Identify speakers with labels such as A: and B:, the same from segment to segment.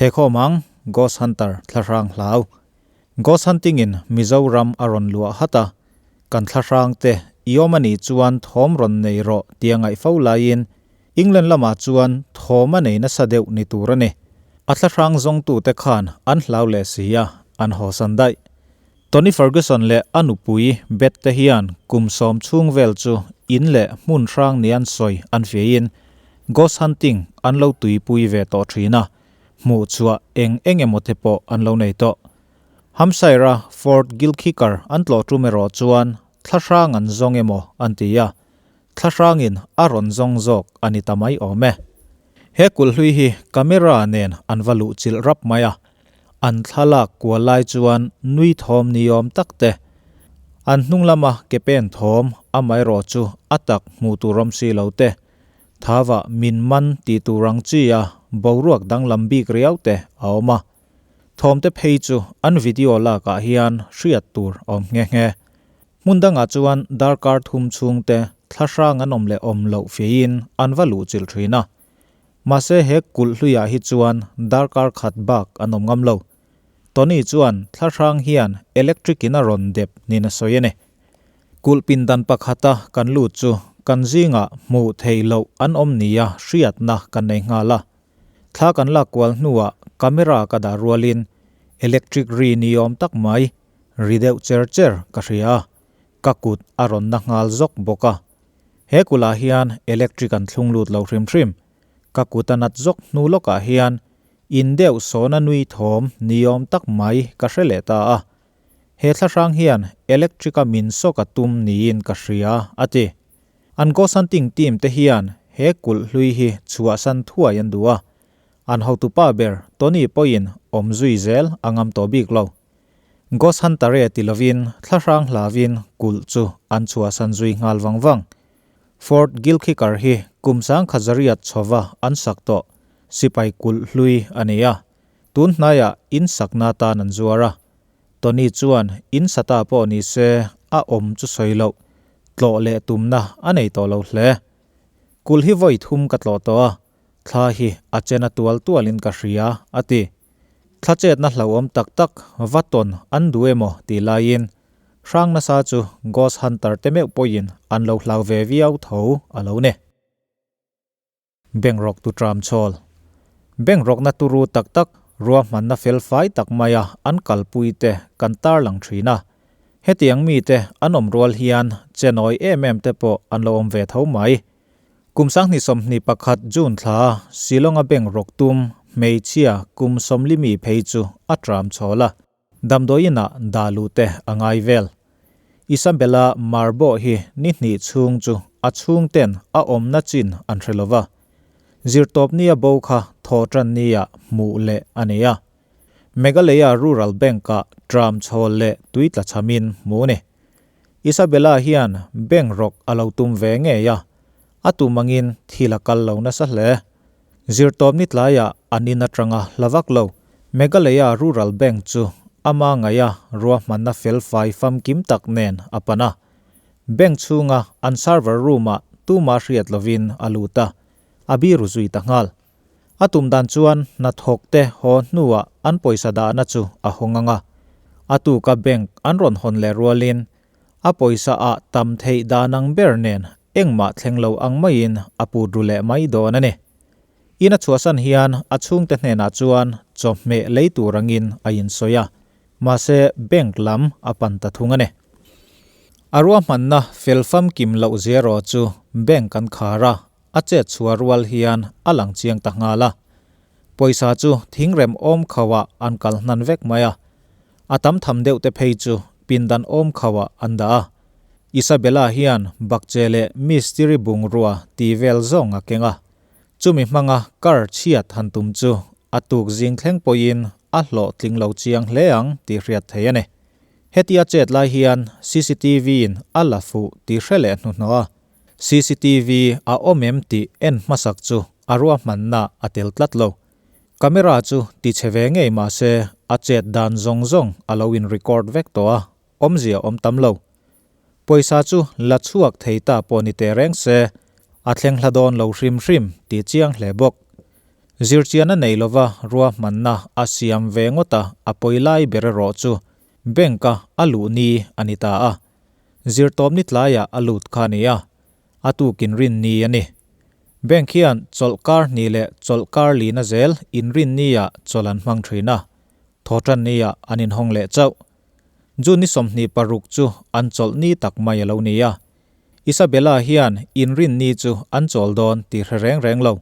A: Thekhawm ang, Ghost Hunter thlahrang hlau. Ghost Hunting in Mizoram a rawn luah hat a, kan thlahrang te i awm a nih chuan thawm rawn nei rawh tia ngaih fo laiin England lamah chuan thawm a nei nasa deuh ni tur a ni. A thlahrang zawngtute khan an hlau leh si a, an hawsan daih. Tony Ferguson leh a nupui Beth te hian kum 10 chhung vel chu in leh hmun hrang ni an sawi an fiahin ghost hunting an lo tuipui ve tawh thin a, hmuh chhuah eng eng emaw te pawh an lo nei tawh. Hampshire-a Fort Gilkicker an tlawh tum erawh chuan thlahrang an zawng emaw an ti a, thlahrangin a rawn zawng zawk a ni ta mai awm e. He kulh hlui hi camera nen an va luh chilh rap mai a, an thlalak kual lai chuan nui thawm ni awm tak te, an hnung lama ke pen thawm amaherawh chu a tak hmuh tur awm si lo te, thava min man tih tur ang chi a boruak danglam bik riau te a awm a. Thawm te phei chu an video lakah hian hriat tur a awm nghe nghe. Hmun dangah chuan darkar thum chhungte thlahrang an awm leh awm loh fiahin an va luh chilh thin a. Mahse he kulh hluiah hi chuan darkar khat bak an awm ngam lo. Tony chuan thlahrang hian electric in a rawn dep niin a sawi a ni. Kulh pindan pakhata kan lut chu kan zingah hmuh theih loh an awm nia hriatna kan nei nghal a. Thla kan lak kual hnuah camera ka dah rualin electric ri ni awm tak mai ri deuh cher cher ka hria a, ka kut a rawn na nghal zawk bawk a. He kulh ah hian electric an thlung lut lo hrim hrim. Ka kut a nat zawk hnu lawkah hian in deuh sawna nui thawm ni awm tak mai ka hre leh ta a. He thlahrang hian electric a min sawk a tum niin ka hria, a ti. An ghost hunting team te hian he kulh hlui hi chhuahsan thuai an duh a. An hotupa ber Tony pawhin awm zui zel a ngam tawh bik lo. Ghost Hunter e ti lovin thlahrang hlavin kulh chu an chhuahsan zui nghal vang vang. Fort Gilkicker hi kum 1100 chhova an sak tawh sipai kulh hlui a ni a, tun hnaiah in sakna tan an zuar a. Tony chuan in sata pawh ni se a awm chu sawi loh, tlawh leh tumna a nei tawh lo hle. Kulh hi vawi thum ka tlawh tawh a, thla hi a chen a tual tualin ka hria, a ti. Thla chetna hlauhawm tak tak va tawn an duh emaw tih laiin hrang nasa chu Ghost Hunter te meuh pawhin an lo hlau ve viau tho a lo ni. Bank rawk tu tram chhawl. Bank rawkna turu tak tak ruahmanna fel fai tak maia an kalpui te kan tarlang thin a. Hetiang mite an awm rual hian chenawi em em te pawh an lo awm ve tho mai. Kum 2021 June thla Shillong-a bank rawk tum hmeichhia kum 40 mi phei chu a tram chhawl a, damdawiinah dah luh te a ngai vel. Isabella Marbo hi ni hnih chhung chu a chhungten a awmna chin an hre lova, zirtawpnia bo kha thawhtan nia hmuh leh a ni a. Meghalaya Rural Bank-ah tram chhawl leh tui tla chhamin hmuh a ni. Isabella hian bank rawk a lo tum ve ngei a, a tum angin thil a kal lo nasa hle. Zirtawp ni tlaiah an in atanga hla vak lo. Meghalaya Rural Bank chu ama ngaia ruahmanna fel fai famkim tak nen a pan a. Bank chhunga an server room-ah tuma hriat lovin a lut a, a biru zui ta nghal. A tum dan chuan hnathawk te haw hnuah an pawisa dahna chu a hawng ang a. A tuka bank an rawn hawn leh rualin a pawisa ah tam theih dan ang ber nen engmah thleng lo ang maiin a put ru leh mai dawn a ni. In a chhuahsan hian a chhungte hnenah chuan chawhmeh lei tur angin a insawi a, mahse bank lam a pan ta thung a ni. A ruahmanna fel famkim loh zero chu bank an khar a, A chet chhuah rual hian a lang chiang ta nghal a. Pawisa chu thingrem awm khauhah an kal hnan vek mai a. A tam tham deuh te phei chu pindan awm khauhah an dah a. Isabella hian bakche leh mistiri bungrua ti vel zawng a keng a. Chumi hmanga car chhiat han tum chu a tuk zing thleng pawhin a hlawhtling lo chiang hle ang tih hriat theih a ni. Hetia chet lai hian CCTV in a la fuh tih hre leh hnuhnawh a. Cctv a awm em tih en hmasak chu a ruahmanna a tel tlat lo. Camera chu ti chhe ve ngei mah se a chet dan zawng zawng a lo in record vek tawh a, awmzia awm tam lo. Pawisa chu la chhuak thei ta pawh ni teh reng se, a thleng hla dawn lo hrim hrim tih chiang hle bawk. Zirchianna nei lova ruahmanna a siam ve ngawt a, a pawi lai ber erawh chu bank-a a luh ni a ni ta a. Zirtawpni tlaiah a lut kha a ni a, a tukin rinni a ni. Bank hian chawlhkar hnih leh chawlhkar lina zel inrinniah chawlh an hmang thin a, thawhtanniah an inhawng leh chauh. June ni 26 chu an chawlh ni tak mai a lo ni a. Isabella hian inrinni chu an chawl dawn tih hre reng reng lo.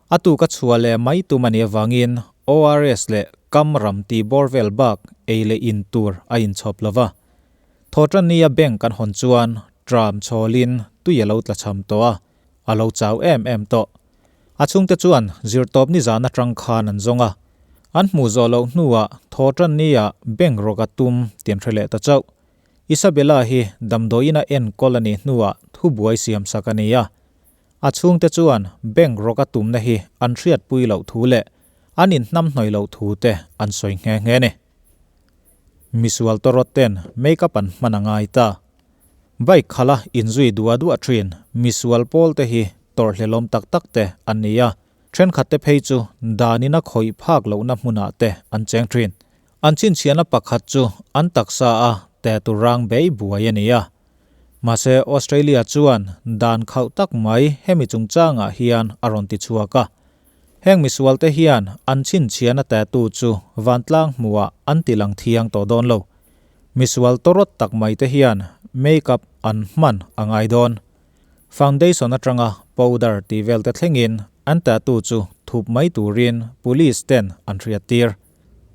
A: A tuk a chhuah leh mai tum a nih avangin ORS leh kam ram tih bawr vel bak ei leh in tur a inchhawp lo va. Thawhtannia bank an hawn chuan tram chhawlin tui a lo tla cham tawh a, a lo chau em em tawh. A chhungte chuan zirtawp nizan atang khan an zawng a, an hmuh zawh loh hnuah Thawhtannia bank rawk a tum tih an hre leh ta chauh. Isabella hi damdawiin a enkawl a nih hnuah thubuai siamsak a ni a. A chhungte chuan bank rawk a tumna hi an hriatpui loh thu leh an inhnamhnawih loh thu te an sawi nghe nghe a ni. Misual tawrawt ten make-up an hman a ngai ta. Bike khala inzui duah duah thin misual pawl te hi tawrhhlelawm tak tak te an ni a, thenkhat te phei chu danin a khawih phak lohna hmunah te an cheng thin. An chhinchhiahna pakhat chu an taksa a tattoo rang bei buai a ni a. Mahse Australia chuan dan khauh tak mai hemi chungchangah hian a rawn ti chhuak a. Heng misualte hian an chhinchhiahna tattoo chu vantlang hmuhah an ti lang thiang tawh dawn lo. Misual tawrawt tak mai te hian make-up an hman a ngai dawn. Foundation atanga powder tih vel te thlengin an tattoo chu thup mai turin police ten an hriat tir.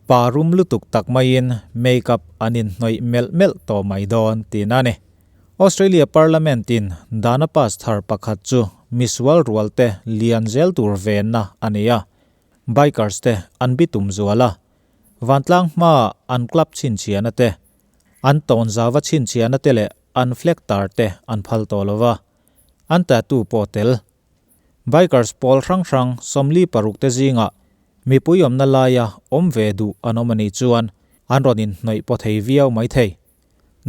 A: Pa rum lutuk tak maiin make-up an inhnawih melh melh tawh mai dawn tihna a ni. Australia Parliament in dan a pass thar pakhat chu misual rual te lian zel tur venna a ni a, bikers te an bitum zual a, vantlang hmaa an club chhinchhiahna te, an tawnzauva chhinchhiahna te leh an flag tar te an phal tawh lo va, an tattoo pawh tel. Bikers pawl hrang hrang 46 te zingah mipui awmna laia awm ve duh an awm a nih chuan an rawn inhnawih pawh thei viau mai thei.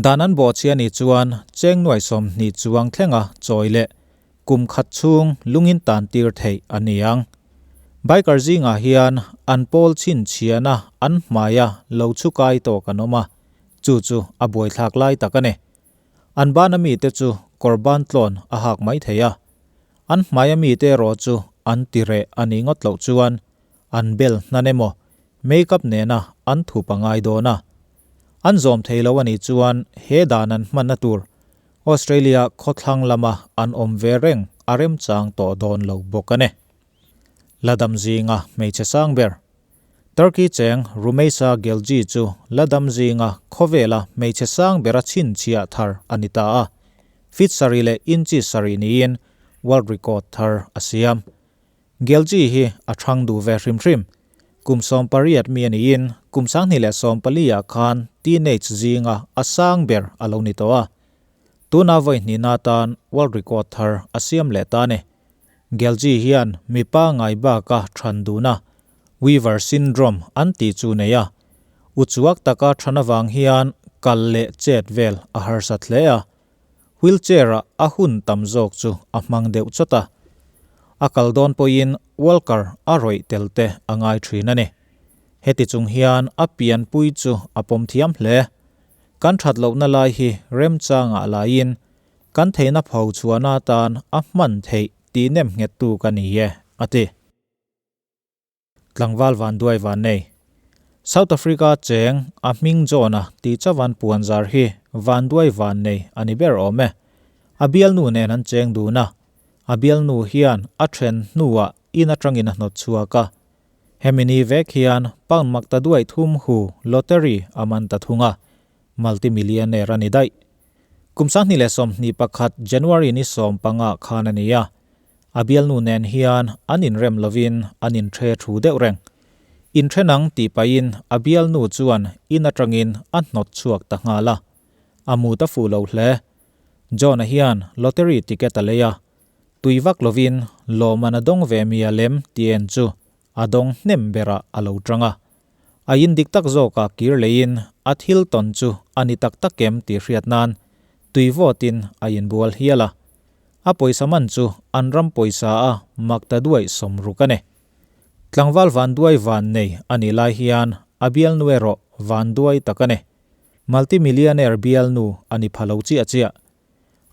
A: Dan an bawhchhia nih chuan cheng nuai 20 chuang thlenga chawi leh kum khat chhung lungin tan tir theih a ni ang. Biker zingah hian an pawl chhinchhiahna an hmaia lo chhukai tawk an awm a, chu chu a buaithlak lai tak a ni. An bana mite chu kawr ban tlawn a hak mai thei a, an hmaia mite erawh chu an ti reh a nih ngawt loh chuan an bel hnan emaw make-up nena an thup a ngai dawn a. An zawm thei lo a nih chuan he dan an hmanna tur Australia khawthlang lama an awm ve reng a remchang tawh dawn lo bawk a ni. La dam zinga hmeichhe sang ber. Turkey cheng Rumeysa Gelgi chu la dam zinga khawvela hmeichhe sang bera chhinchhiah thar a ni ta a, feet sarih leh inches sarih niin world record thar a siam. Gelgi hi a thang duh ve hrim hrim. Kum 18 mi a niin kum 2014 ah khan teenage zinga a sang ber a lo ni tawh a. Tuna vawi hnihna atan world record thar a siam leh ta a ni. Gelgi hian mipa ngai baka than duhna Weaver syndrome an tih chu nei a, uchuak taka than avang hian kal leh chet vel a harsat hle a, wheelchair-ah a hun tam zawk chu a hmang deuh chawt a. A kal dawn pawhin walker a rawih tel te a ngai thin a ni. Heti chung hian a pianpui chu a pawm thiam hle. Kan that lohna lai hi remchangah laiin kan theihna pho chhuahna atan a hman theih tih nem nghettu ka ni e, a ti. Tlangval van duai van nei. South Africa cheng a hming John-a tih chavan puanzar hi van duai van nei a ni ber awm e. A bialnu nen an cheng dun a, a bialnu hian a then hnuah in atangin a hnawt chhuak a. Hemi ni vek hian pound makta duai thum hu lottery a man ta thung a, multi-millionaire a ni daih. Kum 2021 January ni 15 khan a ni a. A bialnu nen hian an inrem lovin an inṭhe thu deuh reng. Inṭhen ang tih pahin a bialnu chuan in aṭangin a hnawt chhuak ta nghal a. A mut a fuh lo hle. John-a hian lottery ticket a lei a. Tui vak lovin lawmman a dawng ve mi a lem tih en chu a dawng hnem berah a lo ṭang a. A in dik tak zawkah kir leiin a thil tawn chu a ni tak tak em tih hriat nan tui vawtin a inbual hial a. A pawisa man chu an ram pawisa a mak ta duaih 60 a ni. Tlangval vanduai vannei a nih lai hian a bialnu erawh vanduai tak a ni. Multi-millionaire bialnu a ni pha lo chiah chiah.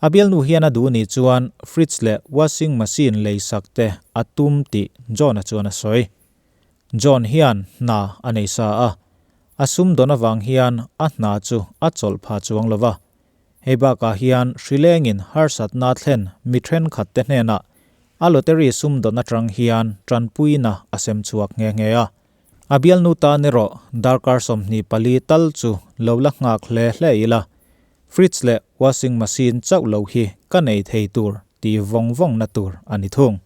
A: A bialnu hian a duh nih chuan fridge leh washing machine leisak te a tum tih John-a chuan a sawi. John hian hna a nei sa a, a sumdawn avang hian a hna chu a chawlh pha chuang lo va. Hei bakah hian hrilengin harsatna thlen mi thenkhat te hnenah a lottery sumdawn atang hian tanpuina a sem chhuak nghe nghe a. A bialnu tan erawh darkar 24 tal chu lo la nghak hle hle ila, fridge leh washing machine chauh lo hi ka nei thei tur tih vawng vawngna tur a ni thung.